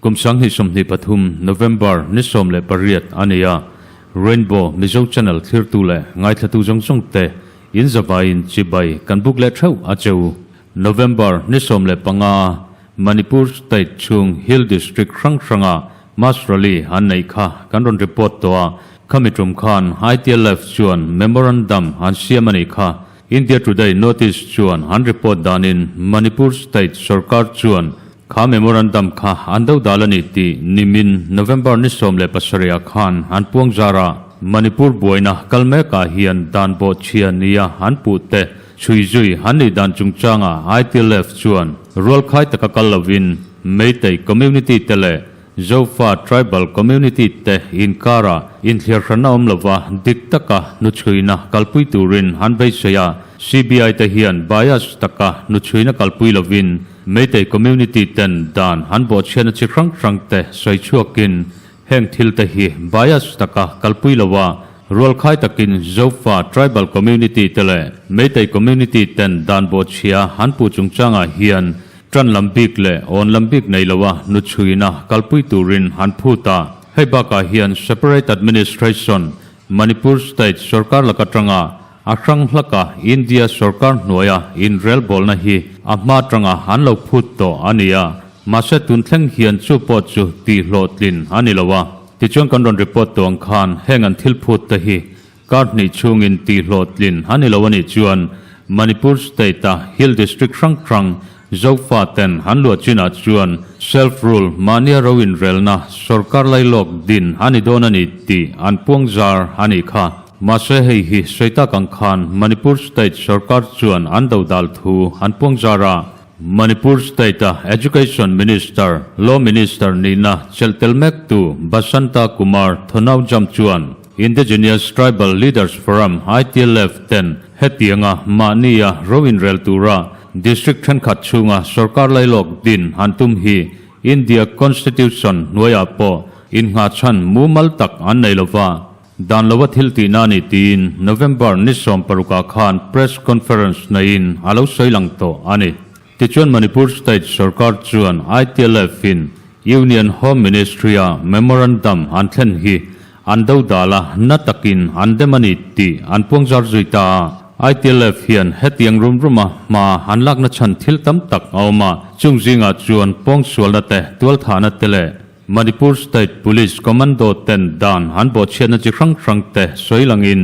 Kum 2023 November ni 18 a ni a, Rainbow Mizo Channel thlirtu leh ngaithlatu zawng zawng te in zavaiin chibai kan buk leh theuh a che u. November ni 15 a Manipur State chhung Hill District hrang hranga Mass Rally an neih kha kan rawn report tawh a, khami tum khan ITLF chuan memorandum an siam a nih kha. India Today notice chuan an report danin Manipur State sorkar chuan kha memorandum kha an do dal a ni tih nimin November ni 17 ah khan an puang zar a. Manipur buaina kal mekah hian dan bawhchhia nia an puh te chhui zui an nih dan chungchanga ITLF chuan rualkhai taka kal lovin Meitei community te leh Zofa tribal community te inkara inthliarhranna awm lova dik taka hnuchhuina kalpui turin an beisei a, CBI te hian bias taka hnuchhuina kalpui lovin Meitei community ten dan an bawhchhiatna chi hrang hrang te sawi chhuakin heng thil te hi bias taka kalpui loa rualkhai takin Zofa tribal community te leh Meitei community ten dan bawhchhia an puh chungchangah hian Ṭan lam bik leh awn lam bik nei loa nuchhuina kalpui turin an phut a. Hei bakah hian Separate Administration, Manipur State sorkar laka ṭanga a hrang hlaka India sorkar hnuaia inrelbawlna hi a hma ṭanga an lo phut tawh a ni a. Mahse tun thleng hian chu pawh chu tihhlawhtlin a ni lo a. Tichuan kan rawn report tawh ang khan heng an thil phut te hi Kar hnih chhungin tihhlawhtlin a ni lo a nih chuan Manipur State-a Hill District hrang hrang Zofa ten an luah chinah chuan Self Rule mahnia ro inrelna sorkar lailawk din a ni dawn a ni tih an puang zar a nih kha. Mahse hei hi sawi tak ang khan Manipur State sorkar chuan an dodal thu an puang zar a. Manipur State-a Education Minister, Law Minister nihna chelh tel mektu Basanta Kumar Thonaujam chuan, Indigenous Tribal Leaders Forum, ITLF, ten hetianga mahnia ro inrel tura District thenkhat chhunga sorkar lailawk din an tum hi India Constitution hnuaiah pawh innghahchhan mumal tak an nei lova, dan lova thil tihna a ni tiin November ni 16 ah khan Press Conference neiin a lo sawi lang tawh a ni. Tichuan Manipur State sorkar chuan ITLF in Union Home Ministry-a memorandum an thlen hi an do dal a, na takin an dem a ni tih an puangzar zui ta a. ITLF hian hetiang rum ruma hma an lakna chhan thil tam tak a awm a, chung zingah chuan pawngsualna te, tualthahna te leh Manipur State Police Commando ten dan an bawhchhiatna chi hrang hrang te sawi langin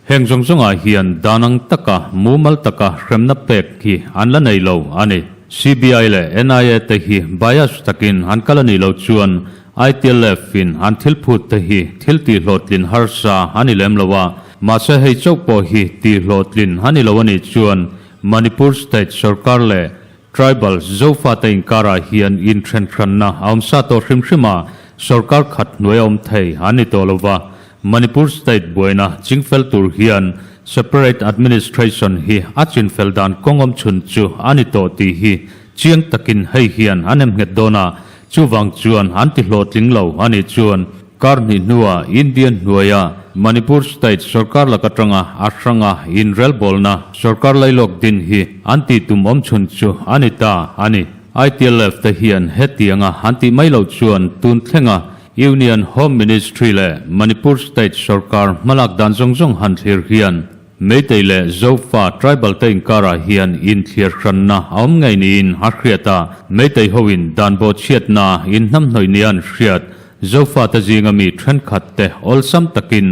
heng zawng zawngah hian dan ang taka mumal taka hremna pek hi an la nei lo a ni. CBI leh NIA te hi bias takin an kal a nih loh chuan ITLF in an thil phut te hi thil tihhlawhtlin harsa a ni lem lo a, mahse hei chauh pawh hi tihhlawhtlin a ni lo a nih chuan Manipur State sorkar leh Tribal Zofate inkarah hian inthenhranna a awm sa tawh hrim hrim a, sorkar khat hnuai a awm thei an ni tawh lo va. Manipur State buaina chingfel tur hian Separate Administration hi a chinfel dan kawng awm chhun chu a ni tawh tih hi chiang takin hei hian an emnghet dawn a, chuvang chuan an ti hlawhtling lo a nih chuan Kar hnih hnuah India hnuaia Manipur State sorkar lak atanga a hranga inrelbawlna sorkar lailawk din hi an tih tum awm chhun chu a ni ta a ni. ITLF te hian hetianga an tih mai loh chuan tun thlenga Union Home Ministry leh Manipur State sorkar hmalak dan zawng zawng han thlir hian Meitei leh Zofa tribal te inkarah hian inthliar hranna a awm ngei niin a hriat a, Meitei hoin dan bawhchhiatna inhnamhnawih nia an hriat Zofa te zinga mi thenkhat te awlsam takin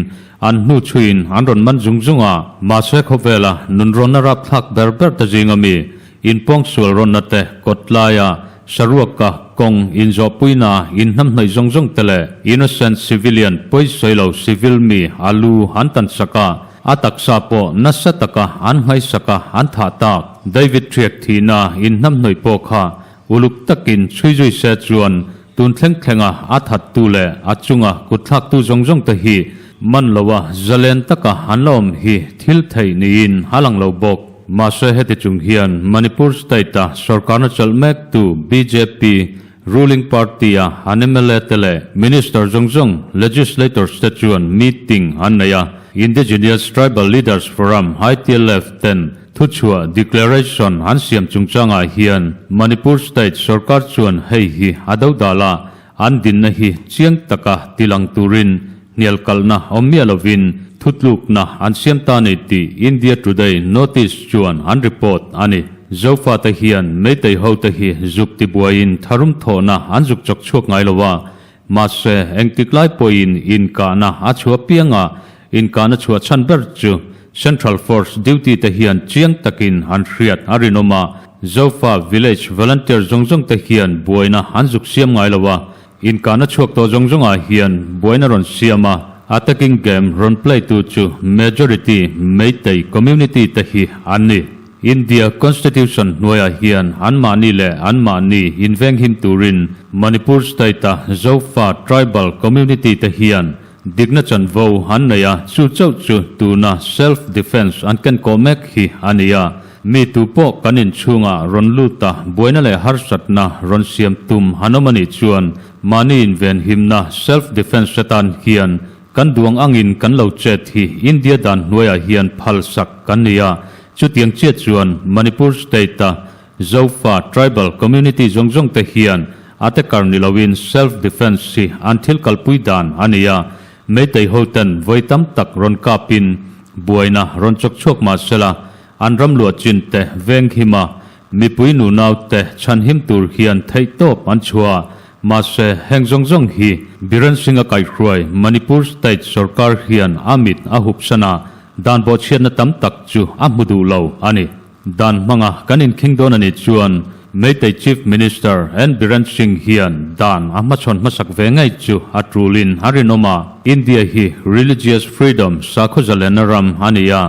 an hnu chhuiin an rawn man zung zung a, mahse khawvela nunrawnna rapthlak ber ber te zinga mi inpawngsual rawnna te kawtlaia saruaka kawng inzawhpuina inhnamhnawih zawng zawng te leh innocent civilian pawisawi lo civil mi a lu an tansak a, A taksa pawh nasa taka an nghaisak a, an thah tak. David Triak thihna inhnamhnawih pawh kha uluk takin chhui zui se chuan tun thleng thlenga a thattu leh a chunga kutthlaktu zawng zawng te hi man loa zalen taka an la awm hi thil theih niin a lang lo bawk. Mahse heti chung hian Manipur State-a sorkarna chalh mektu bjp Ruling party-a an mla te leh Minister zawng zawng, Legislators te chuan meeting an nei a, Indigenous Tribal Leaders Forum, ITLF, ten thuchhuah, declaration, an siam chungchangah hian Manipur State sorkar chuan hei hi a do dal a. An dinna hi chiang taka tilang turin hnial kalhna awm miah lovin thutlukna an siam ta ni tih India Today notice chuan an report a ni. Zofate hian Meitei hote hi zuk tibuaiin tharum thawhna an zuk chawk chhuak ngai lo a, mahse engtik lai pawhin inkahna a chhuah piang a, inkahna chhuah chhan ber chu Central Force duty te hian chiang takin an hriat a rinawm a, Zofa Village Volunteer zawng zawng te hian buaina an zuk siam ngai lo a, Inkahna chhuak tawh zawng zawngah hian buaina rawn siam a, attacking game rawn play tu chu majority Meitei community te hi an ni. India Constitution hnuaiah hian anmahni leh anmahni invenghim turin Manipur state-a Zofa tribal community te hian dikna chanvo an nei a, chu chauh chu tuna self defence an kenkawh mek hi a ni a. Mi tu pawh kan inchhungah rawn lut a, buaina leh harsatna rawn siam tum han awm a nih chuan mahni invenhimna, self defence, atan hian kan duang angin kan lo chet hi India dan hnuaiah hian phalsak kan ni a. Chutiang chiah chuan Manipur state-a Zofa tribal community zawng zawng te hian a te kar ni loin self defence hi an thil kalpui dan a ni a, Meitei ho ten vawi tam tak rawn kapin buaina rawn chawk chhuak mah sela an ram luah chin te veng him a, mipui nunau te chhanhim tur hian theihtawp an chhuah a, mahse heng zawng zawng hi Biren Singh a kaihhruai Manipur state sorkar hian a mit a hupsan a, dan bawhchhiatna tam tak chu a hmu duh lo a ni. Dan hmanga kan inkhing dawn a nih chuan Meitei Chief Minister N Biren Singh hian dan a hmachhawn hmasak ve ngei chu a tulin a rinawm a. India hi religious freedom sakhaw zalenna ram a ni a,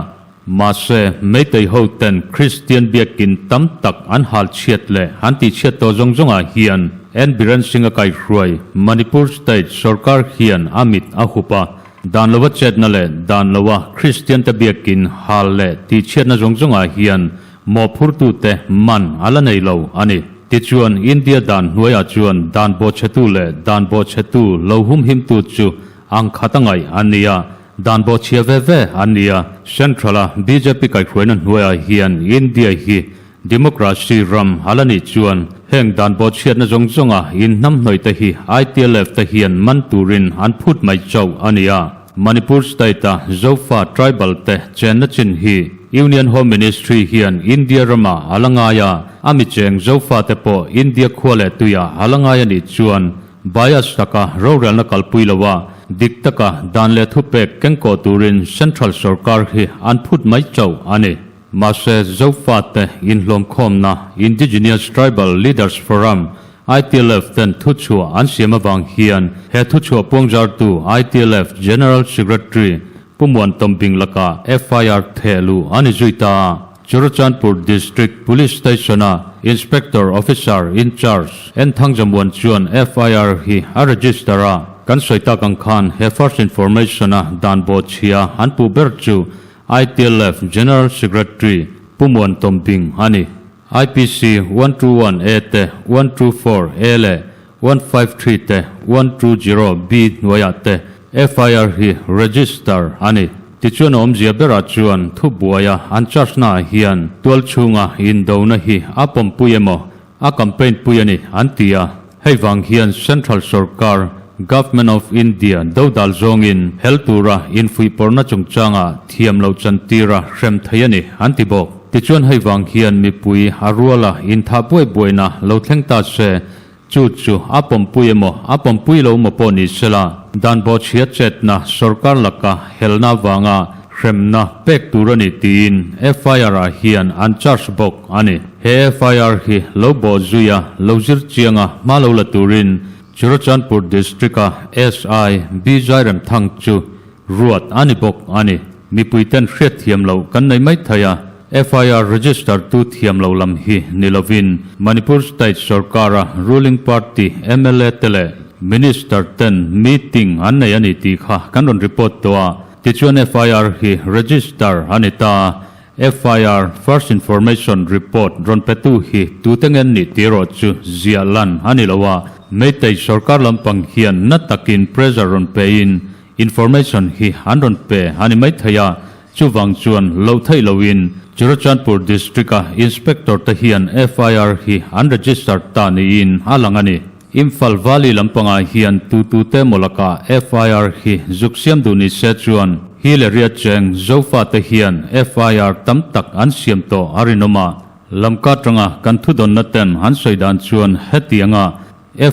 mahse Meitei ho ten Kristian biakin tam tak an hal chhiat leh an tihchhiat tawh zawng zawngah hian N Biren Singh a kaihhruai Manipur State sorkar hian a mit a hup a. Dan lova chetna leh dan loa Kristiante biakin hal leh tihchhiatna zawng zawngah hian mawhphurtute man a la nei lo a ni. Tichuan, India dan hnuaiah chuan dan bawhchhetu leh dan bawhchhetu lo humhimtu chu ang khat a ngaih an ni a, dan bawhchhia ve ve an ni a. Central-a bjp kaihhruaina hnuaiah hian India hi Democracy ram a la nih chuan heng dan bawhchhiatna zawng zawnga inhnamhnawih te hi ITLF te hian man turin an phut mai chauh a ni a. Manipur state-a Zofa tribal te chenna chin hi Union Home Ministry hian India ramah a la ngai a, a mi cheng Zofa te pawh India khua leh tuiah a la ngai a nih chuan bias taka rorelna kalpui lo a, dik taka dan leh thupek kengkawh turin Central sorkar hi an phut mai chauh a ni. Mahse, Zofate inhlawmkhawmna Indigenous Tribal Leaders Forum, ITLF, ten thuchhuah an siam avang hian he thuchhuah puangzartu ITLF General Secretary Pu Muan Tawmbing lakah FIR theh luh a ni zui ta a. Churachandpur District Police Station-a Inspector Officer in Charge N Thangzamuan chuan FIR hi a register a. Kan sawi tak ang khan he First Information-a dan bawhchhia an puh ber chu ITLF General Secretary Pu Muan Tawmbing a ni. IPC 121A te, 124A leh 153 te, 120B hnuaiah te FIR hi register a ni. Tichuan a awmzia berah chuan thubuaia an charge naah hian tualchhunga indona hi a pawmpui emaw A campaign pui a ni, an ti a. Hei vang hian Central sorkar, Government of India, dodal zawngin hel tura infuihpawrhna chungchangah thiam loh chantira hrem thei a ni, an ti bawk. Tichuan hei vang hian mipui a ruala inthah buai buaina lo thleng ta se, chu chu a pawmpui emaw a pawmpui lo maw pawh ni sela, dan bawhchhia chetna sorkar laka helna vanga hremna pek tur a ni tiin FIR-ah hian an charge bawk a ni. He FIR hi lo bawh zui a, lo zir chiang a, hma lo la turin Churachandpur District-a SI B Zairemthang chu ruat a ni bawk a ni. Mipuiten hriatthiam loh kan nei mai thei a, FIR register tu thiam lo lam hi ni lovin Manipur State sorkara ruling party mla te leh Minister ten meeting an nei a ni tih kha kan rawn report tawh a, tichuan FIR hi register a ni ta. FIR, First Information Report, rawn petu hi tute nge an nih tih erawh chu ziah lan a ni lo a, Meitei sorkar lampang hian na takin pressure rawn pein information hi an rawn pe a ni maithei a, chuvang chuan loh theih loin Churachandpur District-a Inspector te hian FIR hi an register ta niin a lang a ni. Imphal Valley lampangah hian tutute maw lakah FIR hi zuk siam duh ni se chuan hi leh riat cheng Zofate hian FIR tam tak an siam tawh a rinawm a. Lamka tanga kan thudawnna ten an sawi dan chuan hetianga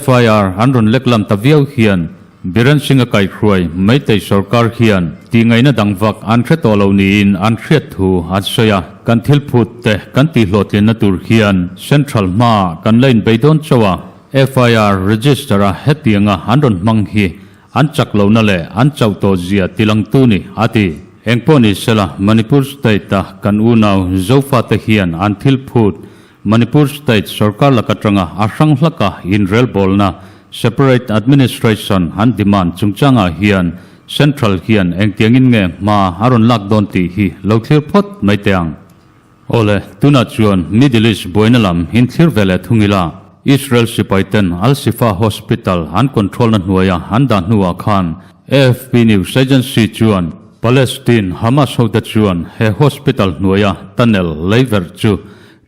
FIR an rawn lek lam ta viau hian Biren Singh-a kaihhruai Meitei sorkar hian tihngaihna dang vak an hre tawh lo niin an hriat thu an sawi a. Kan thil phut te kan tihhlawhtlinna tur hian Central hmaah kan la inbei dawn chauh a, FIR register-a hetianga an rawn hmang hi an chak lohna leh an chauh tawh zia tilangtu ni, a ti. Engpawh ni sela, Manipur state-a kan unau Zofate hian an thil phut Manipur State sorkar lak atanga a hrang hlaka inrelbawlna, separate administration, an demand chungchangah hian Central hian engtiangin nge hma a rawn lak dawn tih hi lo thlir phawt mai teh ang. Awle, tunah chuan Middle East buaina lam inthlir ve leh thung ila, Israel sipaiten Al-Shifa Hospital an control-na hnuaia an dah hnuah khan AFP News Agency chuan Palestine Hamas hote chuan he hospital hnuaia tunnel leiverh chu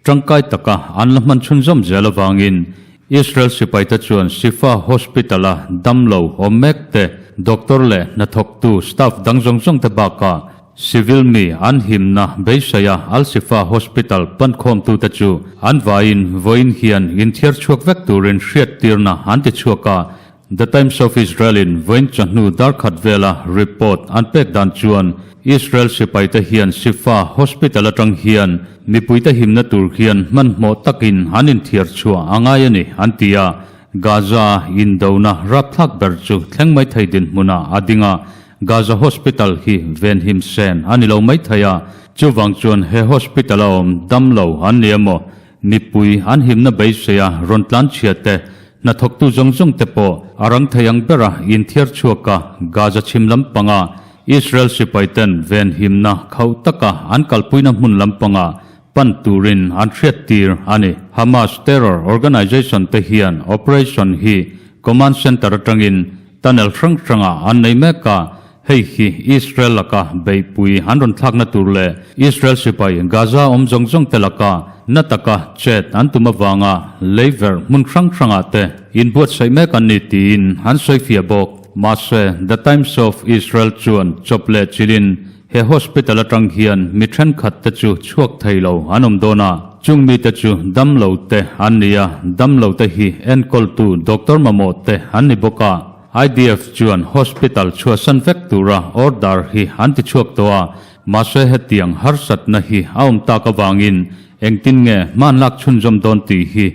Tangkai taka an la hman chhunzawm zel avangin Israel sipaite chuan Shifa Hospital-a damlo awm mek te, doctor leh hnathawktu staff dang zawng zawng te bakah civil mi an himna beiseia Al-Shifa Hospital pankhawmtute chu an vaiin vawiin hian inthiar chhuak vek turin hriattirna an ti chhuak a. The Times of Israel-in vawiin chawhnu darkhat vela report an pek dan chuan Israel sipaite hian Shifa Hospital atang hian mipuite himna tur hian hmanhmawh takin an inthiar chhuah a ngai a ni, an ti a. Gaza indona rapthlak ber chu thleng mai thei dinhmunah a ding a, Gaza Hospital hi venhim sen a ni lo mai thei a, chuvang chuan he hospital-a awm damlo an ni emaw, Mipui an himna beiseia rawn tlan chhia te, hnathawktu zawng zawng te pawh a rang thei ang bera inthiar chhuak a, Gaza chhim lampanga Israel sipai ten venhimna khauh taka an kalpuina hmun lampanga pan turin an hriattir a ni. Hamas terror organization te hian operation hi command center atangin tunnel hrang hrangah an nei mek a, Hei hi Israel laka beihpui an rawn thlakna tur leh Israel sipai Gaza awm zawng zawng te laka na taka chet an tum avanga lei verh hmun hrang hrangah te inbuatsaih mek an ni tiin an sawi fiah bawk. Mahse, The Times of Israel chuan chawp leh chilhin he hospital atang hian mi thenkhat te chu chhuak thei lo an awm dawn a, chung mite chu damlo te an ni a, damlo te hi enkawltu doctor mamawh te an ni bawk a. IDF chuan hospital chhuahsan vek tura order hi an ti chhuak tawh a, mahse hetiang harsatna hi a awm tak avangin engtin nge hman lak chhunzawm dawn tih hi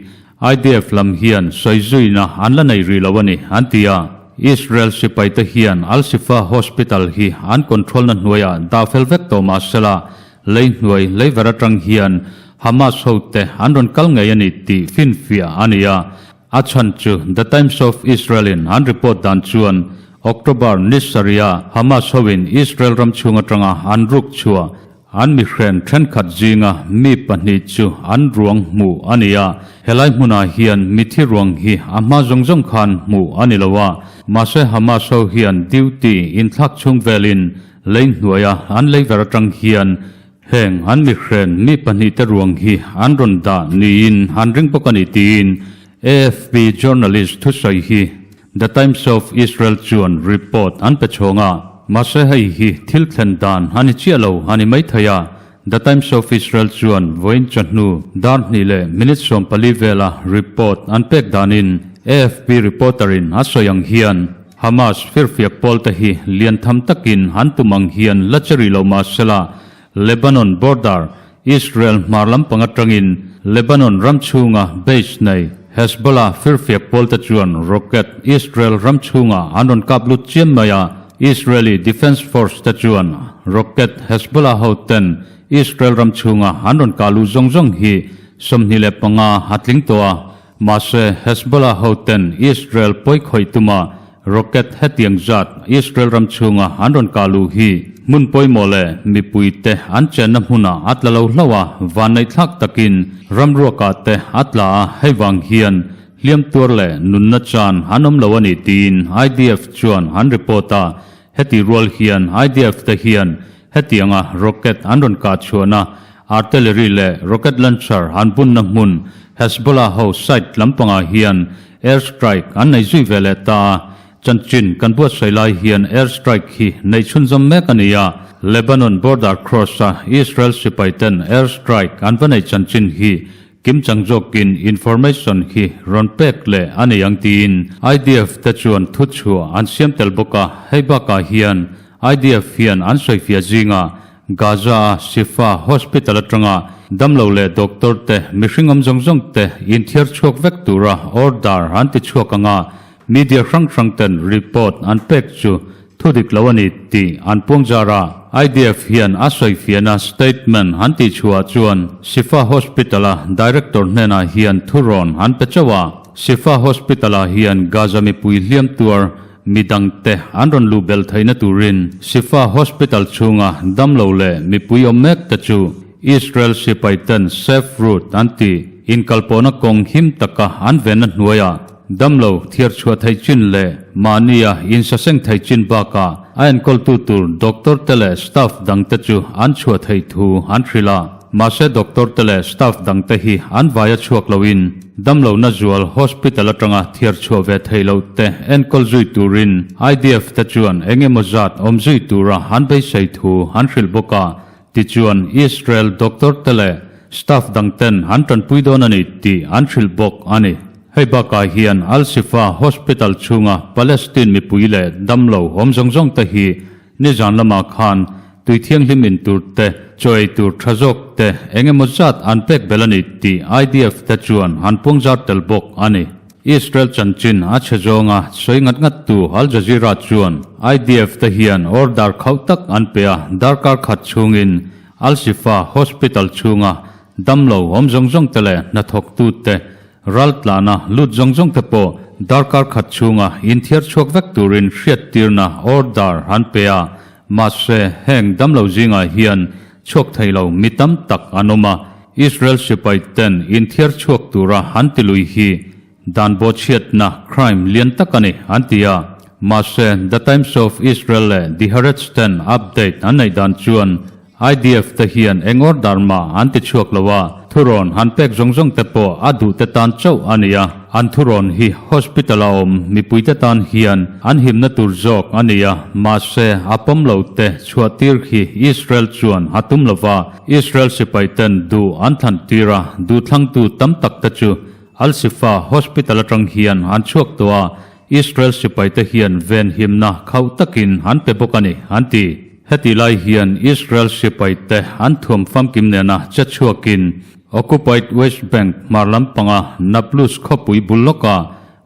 IDF lam hian sawi zuina an la nei rih lo a ni, an ti a. Israel sipaite hian Al-Shifa Hospital hi an control-na hnuaiah dah fel vek tawh mahsela lei hnuai lei ver atang hian Hamas hote an rawn kal ngei a ni tih finfiah a ni a. A chhan chu The Times of Israel-in an report dan chuan October ni sarihah Hamas hoin Israel ram chhung atanga an ruk chhuah an mihren thenkhat zinga mi pahnih chu an ruang hmuh a ni a. Helai hmunah hian mithi ruang hi a hma zawng zawng khan hmuh a ni lo a, mahse Hamas ho hian duty inthlak chhung velin lei hnuaia an lei ver atang hian Heng an mihren mi pahnihte ruang hi an rawn dah niin an ring bawk a ni tiin AFP journalist thusawi hi The Times of Israel chuan report an pe chhawng a. Mahse hei hi thil thlen dan a ni chiah lo a ni maithei a, The Times of Israel chuan vawiin chawhnu dar hnih leh minute 14 vela report an pek danin AFP reporter in a sawi ang hian Hamas firfiak pawlte hi lian tham takin an tum ang hian la che rih lo mah sela, Lebanon border, Israel hmar lampang atangin Lebanon ram chhunga base nei Hezbollah firfiak pawlte chuan rocket Israel ram chhungah an rawn kap lut chiam mai a, Israeli Defence Force te chuan rocket Hezbollah ho ten Israel ram chhunga an rawn kah luh zawng zawng hi 25 a tling tawh a. Mahse, Hezbollah hoten Israel pawi khawih tuma rocket hetiang zat Israel ram chhunga an rawn kah luh hi hmun pawimawh leh mipuite an chenna hmunah a tla lo hlauh a, vanneihthlak takin ramruakah te a tla a, hei vang hian hliam tuar leh nunna chan an awm lo a ni tiin IDF chuan an report a. Heti rual hian IDF te hian hetianga rocket an rawn kah chhuahna artillery leh rocket launcher an bunna hmun. Hezbollah ho site lampangah hian air strike an nei zui ve leh ta a, chanchin kan buatsaih lai hian air strike hi neih chhunzawm mek a ni a, Lebanon border cross-a Israel sipai ten air strike an va neih chanchin hi kimchang zawkin information hi rawn pek leh a nei ang tiin IDF te chuan thuchhuah an siam tel bawk a, hei bakah hian IDF hian an sawifiah zingah Gaza-a Shifa Hospital atanga damlo leh doctor te mihring awm zawng zawng te inthiar chhuak vek tura order an ti chhuak anga media hrang hrang ten report an pek chu thu dik lo a ni tih an puang zar a. IDF hian a sawifiahna statement an tih chhuah chuan Shifa Hospital-a director hnenah hian thurawn an pe chauh a. Shifa Hospital-ah hian Gaza mipui hliam tuar Midangte an rawn luh belh theihna turin Shifa Hospital chhunga damlo leh mipui awm mek te chu Israel sipai ten safe route an tih inkalpawhna kawng him taka an venna hnuaiah damlo thiar chhuah theih chin leh mahnia insaseng theih chin bakah a enkawltu tur doctor te leh staff dangte chu an chhuah theih thu an hrilh a. Mahse doctor te leh staff dangte hi an vaia chhuak loin Damlohna zual hospital atanga thiar chhuah ve theih loh te enkawl zui turin IDF te chuan eng emaw zat awm zui tura an beisei thu an hrilh bawk a, tichuan Israel doctor te leh staff dang ten an tanpui dawn a ni tih an hrilh bawk a ni. Hei bakah hian Al-Shifa hospital chhunga Palestine mipui leh damlo awm zawng zawng te hi Nizan lamah khan tui thianghlim in tur te, chaw ei tur tha zawk te eng emaw zat an pek belh a ni tih IDF te chuan an puangzar tel bawk a ni. Israel chanchin a chhe zawnga sawi ngat ngat tu Al Jazeera chuan IDF te hian order khauh tak an pe a, darkar khat chhungin Al Shifa Hospital chhunga damlo awm zawng zawng te leh hnathawktu te Raltlana lut zawng zawng te pawh darkar khat chhunga inthiar chhuak vek turin hriattirna order an pe a, mahse heng damlo zingah hian chhuak thei lo mi tam tak an awm a, Israel sipai ten inthiar chhuak tura an ti lui hi dan bawhchhiatna crime lian tak a ni an ti a, mahse The Times of Israel leh The Haaretz ten update an neih dan chuan IDF te hian eng order mah an ti chhuak lo a, thurawn han pek zawng zawng te pawh a duh te tan chauh a ni a, an thurawn hi hospital a awm mipui te tan hian an himna tur zawk a ni a, mahse a pawm lo te chhuah tir khi Israel chuan a tum lo va, Israel sipai ten duh an thlan tir a, duh thlangtu tam tak te chu Al-Shifa hospital atang hian an chhuak tawh a, Israel sipaite hian venhimna khauh takin an pe bawk a ni, an ti. Heti lai hian Israel sipaite an thuam famkim nena che chhuakin Occupied West Bank hmar lampanga Nablus khawpui bul lawka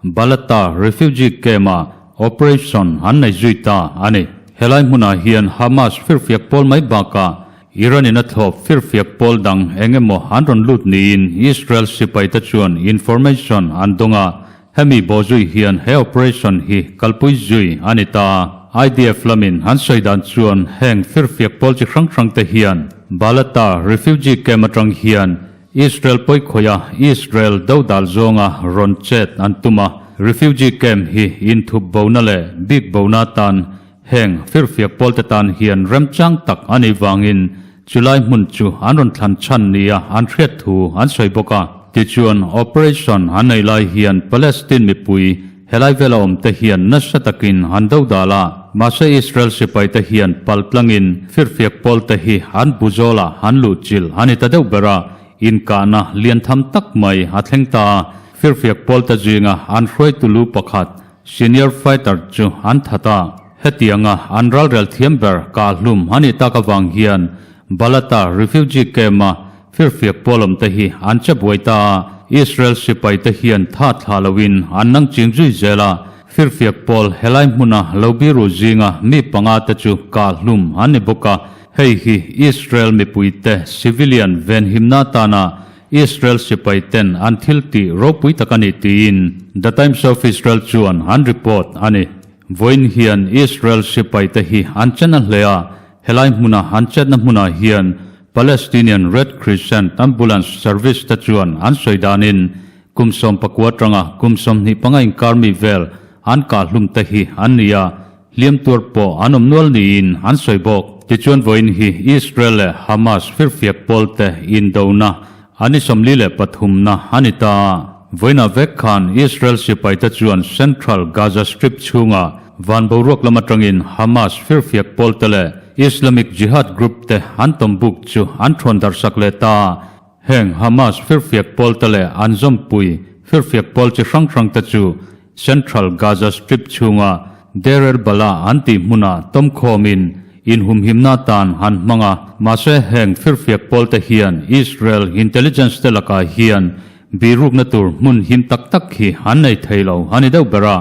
Balata refugee camp-ah operation an nei zui ta a ni. Helai hmunah hian Hamas firfiak pawl mai bakah Iran-in a thlawp firfiak pawl dang eng emaw an rawn lut niin Israel sipaite chuan information an dawng a, Hemi bawhzui hian he operation hi kalpui zui a ni ta. IDF lamin an sawi dan chuan heng firfiak pawl chi hrang hrang te hian Balata refugee camp atang hian Israel pawikhawih a Israel dodal zawnga rawn chet an tum a, refugee camp hi inthup bona leh bik bona atan Heng firfiak pawlte tan hian remchang tak a nih vangin chulai hmun chu an rawn thlan chhan nia an hriat thu an sawi bawk a. Tichuan, operation an neih lai hian Palestine mipui helai vela awmte hian nasa takin an do dal a, mahse Israel sipaite hian pal tlangin firfiak pawlte hi an bu zawlah an luh chilh a ni ta deuh ber a, inkahna lian tham tak mai a thleng ta a, firfiak pawlte zinga an hruaitu lu pakhat Senior fighter chu an that a, hetianga an ralrel thiam ber kah hlum a nih tak avang hian Balata refugee camp-a firfiak pawlawm te hi an che buai ta a, Israel sipai te hian tha thlah loin an nang ching zui zel a, firfiak pawl helai hmuna lo biru zinga mi panga te chu kah hlum an ni bawk a, hei hi Israel mipui te civilian venhimna atana Israel sipai ten an thil tih ropui tak a ni tiin The Times of Israel chuan an report a ni. Vawiin hian Israel sipai te hi an chen a hle a, helai hmuna an chetna hmunah hian Palestinian Red Crescent Ambulance Service te chuan an sawi danin kum 19 atanga kum 25 inkar mi vel an kah hlum te hi an ni a, Hliam tuar pawh an awm nual niin an sawi bawk. Tichuan vawiin hi Israel leh Hamas firfiak pawlte indona A ni 43 na a ni ta. Vawiinah vek khan Israel sipaite chuan Central Gaza Strip chhunga van boruak lam atangin Hamas firfiak pawlte leh Islamic Jihad group te an tawm buk chu an thawn darhsak leh ta. Heng Hamas firfiak pawlte leh an zawmpui firfiak pawl chi hrang hrangte chu Central Gaza Strip chhunga Deir el-Balah an tih hmunah tawmkhawmin inhumhimna atan han hmang a, mahse heng firfiak pawlte hian Israel intelligence te lakah hian bihrukna tur hmun him tak tak hi an nei thei lo a ni deuh ber a,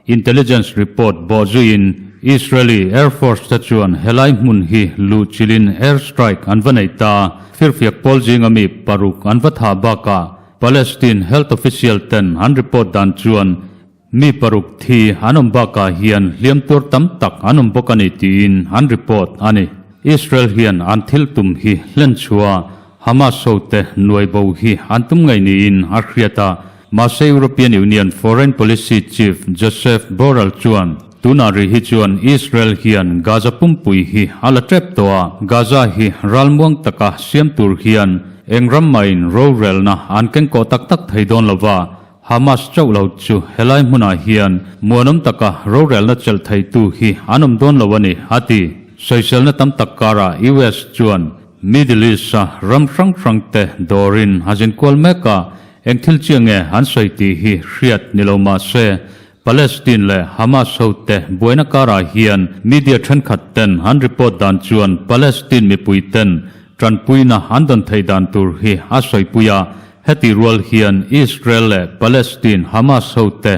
intelligence report bawhzuiin Israeli Air Force te chuan helai hmun hi luhchilhin air strike an va nei ta, firfiak pawl zinga mi paruk an va thah bakah Palestine health official ten an report dan chuan mi paruk thi an awm bakah hian hliam tuar tam tak an awm bawk a ni tiin an report a ni. Israel hian an thil tum hi hlen chhuah Hamas hote nuai bo hi an tum ngei niin a hriat a, mahse European Union foreign policy chief Josep Borrell chuan tunah rih hi chuan Israel hian Gaza pumpui hi a la tep tawh a, Gaza hi ralmuang taka siam tur hian Eng ram maiin rorelna an kengkawh tak tak thei dawn lo va, Hamas chauh lo chu helai hmunah hian muanawm taka rorelna chelh theitu hi an awm dawn lo a ni, a ti. Sawiselna tam tak karah US chuan Middle East-a ram hrang hrangte dawrin a zinkual mek a, eng thil chiah nge an sawi tih hi hriat ni lo mah se, Palestine leh Hamas hote buaina karah hian media thenkhat ten an report dan chuan Palestine mipui ten tanpuina an dawn theih dan tur hi a sawipui a, heti rual hian Israel leh Palestine Hamas hote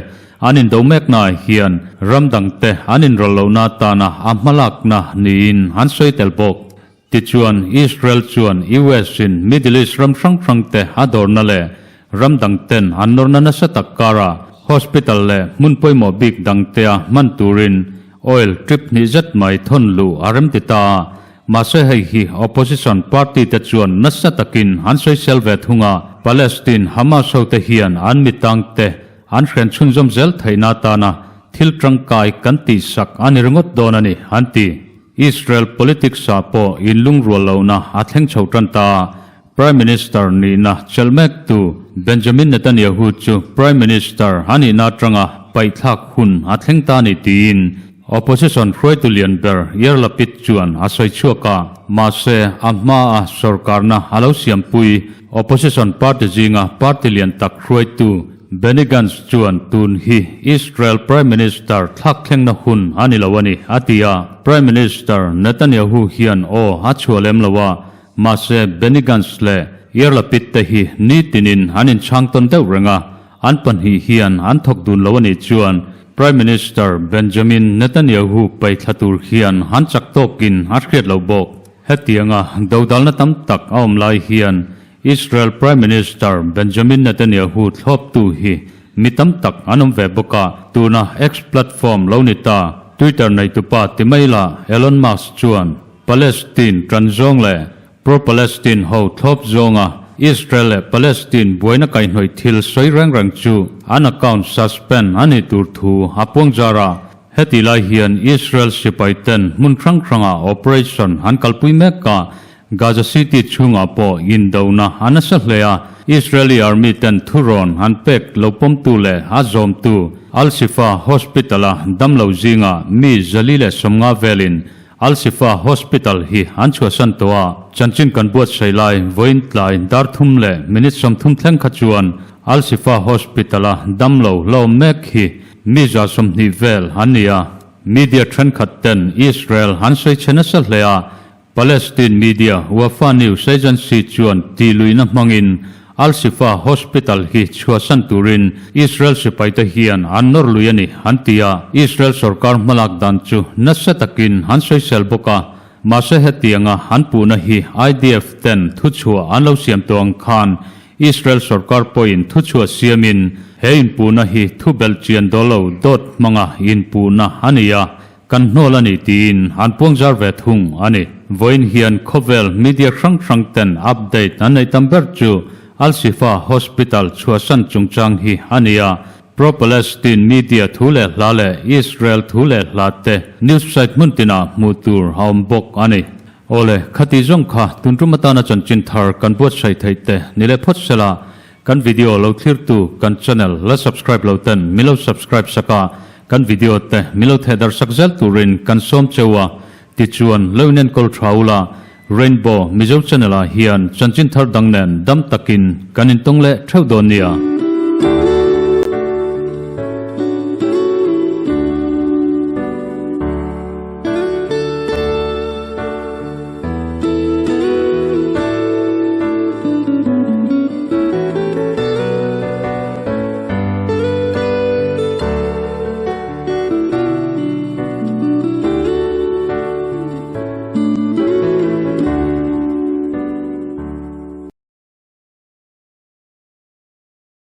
an indo meknaah hian ram dangte an inrawlh lohna atana a hmalakna niin an sawi tel bawk. Tichuan, Israel chuan US-in Middle East ram hrang hrangte a dawrna leh ram dangten an nawrna nasa tak karah hospital leh hmun pawimawh bik dangtea hman turin oil trip hnih zet mai thawn luh a remti ta a. Mahse hei hi opposition party te chuan nasa takin an sawisel ve thung a, Palestine Hamas hote hian an mitangte an hren chhunzawm zel theihna atana thil tangkai kan tihsak a ni ringawt dawn a ni, an ti. Israel politics ah pawh inlungrual lohna a thleng chho tan ta a, Prime Minister nihna chelh mektu Benjamin Netanyahu chu Prime Minister a nihna atanga paihthlak hun a thleng ta a ni tiin opposition hruaitu lian ber Yair Lapid chuan a sawi chhuak a, mahse a hmaa sorkarna a lo siampui opposition party zinga party lian tak hruaitu Benny Gantz chuan tun hi Israel Prime Minister thlak thlengna hun a ni lo a ni, a ti a. Prime Minister Netanyahu hian aw a chhuah lem lo a, mahse Benny Gantz leh Yair Lapid te hi nitinin an inchhang tawn deuh reng a, an pahnih hian an thawk dun lo a nih chuan Prime Minister Benjamin Netanyahu paihthla tur hian an chak tawkin a hriat lo bawk. Hetianga dodalna tam tak a awm lai hian Israel Prime Minister Benjamin Netanyahu thlawptu hi mi tam tak an awm ve bawk a, tuna X platform lo ni ta Twitter neitupa ti mai la Elon Musk chuan Palestine tan zawng leh pro-Palestine ho thlawp zawnga Israel leh Palestine buaina kaihhnawih thil sawi reng reng chu an account suspend a nih tur thu a puangzar a. Heti lai hian Israel sipai ten hmun hrang hrangah operation an kalpui mek a, Gaza City chhungah pawh indona a nasa hle a, Israeli Army ten thurawn an pek lo pawmtu leh a zawmtu Al-Shifa Hospital-a damlo zingah mi 150 velin Al-Shifa Hospital hi an chhuahsan tawh a, chanchin kan buatsaih lai vawiin tlai dar thum leh minute 30 thleng kha chuan Al-Shifa Hospital-a damlo la awm mek hi mi 120 vel an ni a, media thenkhat ten Israel an sawi chhe nasa hle a, Palestine media Wafa News Agency chuan tihluihna hmangin Al-Shifa Hospital hi chhuahsan turin Israel sipaite hian an nawr lui a ni, an ti a. Israel sorkar hmalak dan chu nasa takin an sawisel bawk a, mahse hetianga an puhna hi IDF ten thuchhuah an lo siam tawh ang khan Israel sorkar pawhin thuchhuah siamin he inpuhna hi thubelh chian dawl lo dawt hmanga inpuhna a ni a, Kan hnawl a ni tiin an puangzar ve thung a ni. Vawiin hian khawvel media hrang hrang ten update an nei tam ber chu Al-Shifa Hospital chhuahsan chungchang hi a ni a. Pro-Palestine media thu leh hla leh Israel thu leh hla te news site hmun tinah hmuh tur a awm bawk a ni. Awle, khati zawng kha tun tum atana chanchin thar kan buatsaih theih te ni leh phawt sela, kan video lo thlirtu kan channel la subscribe lo ten min lo subscribe sak a, kan video te min lo theh darh sak zel turin kan sawm cheu a, tichuan lo inenkawl tha ula, Rainbow Mizo channel ah hian chanchin thar dang nen dam takin kan intawng leh theuh dawn nia.